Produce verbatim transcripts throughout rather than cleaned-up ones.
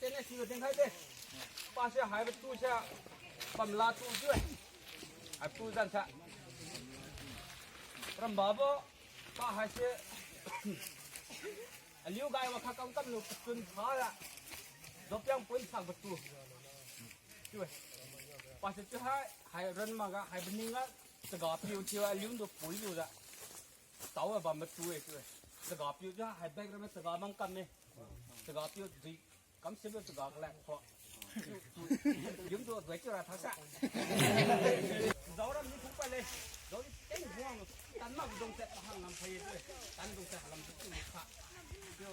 Tene siu dinkhai de. Pase haibo tu sa bamla tu chiu-e. Haibo tu zan sa. Rambabo pa haise aliu gai wa kha kam kam lu pachun tha ra. Dopiang pun sakbo tu. Chiu-e. Pase chiu hai, hai ran maga, hai baning ga, chaga piu chiu aliu du pui lu ra. Tao a bam matu e chiu-e. Chaga piu chiu hai bag ra me chaga mang kam me. Chaga piu dui kam se lu chaga kala kho. Yum tu dui chiu ra thasa. Zau ram ni phung pa le. Zau ni teng huang. Tan mak dong se hang lam phai chiu-e. Tan dong se lam tu kha. Chiu.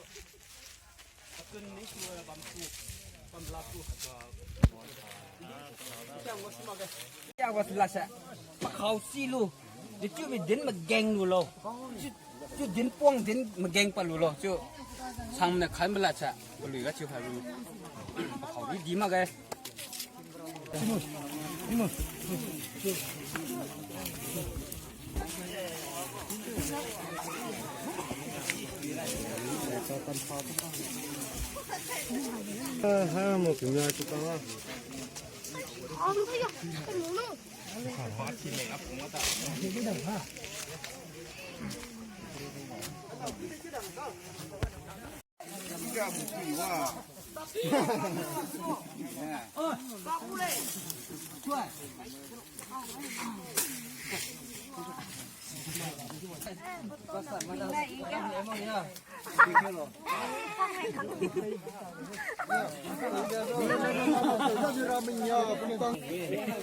Atun ni tu bam tu, bam la tu. Yang was ma ga. Yang was la sa. Pakhao si lu. Di chiu mi din mageng lu lo. Chiu, chiu din puang din mageng pa lu lo. Chiu. Sang ne khan bala sa. Palui ga chiu khai lu. Pakhao di di ma ga.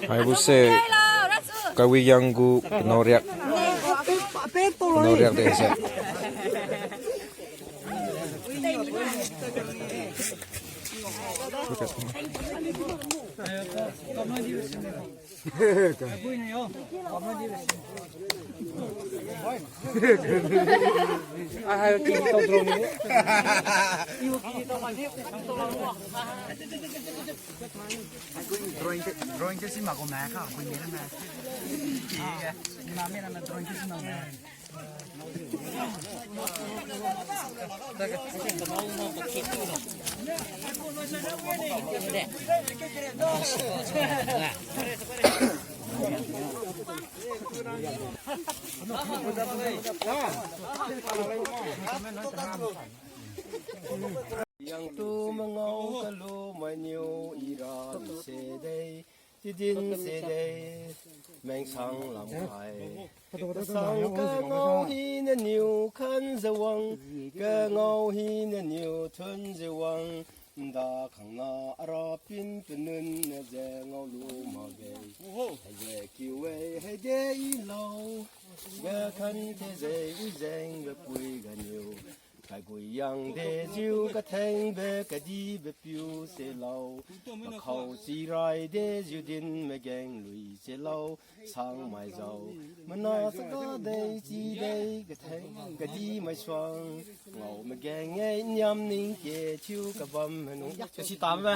Haibo se Kawiyang gu panao riak. Panao riak de se. Drawing, drawing si magu ma kha, kui mira ma. Ni ma mira ma drawing si magu ma. Yang tu mangao kalu mainiu ira mise dei. Tidin se dei, mengsang lamkhai. Kasang kangao hina niu khan jawang, kangao hina niu thun jawang, nda khangna ara pin panun na je ngaolu makge. Haije kiu-e, haide ilo, ga khan te je ijeng ga pui ganiu. Kaigui yang dejiu kathengbe kadibe piu selo. Makhao chirai dejiu din mageng lui selo. Sangmai jao. Mana saka dei chi dei katheng kadi maisuang. Ngao mageng-e niam ningke thiu kabam hanu. Ya, si tamba.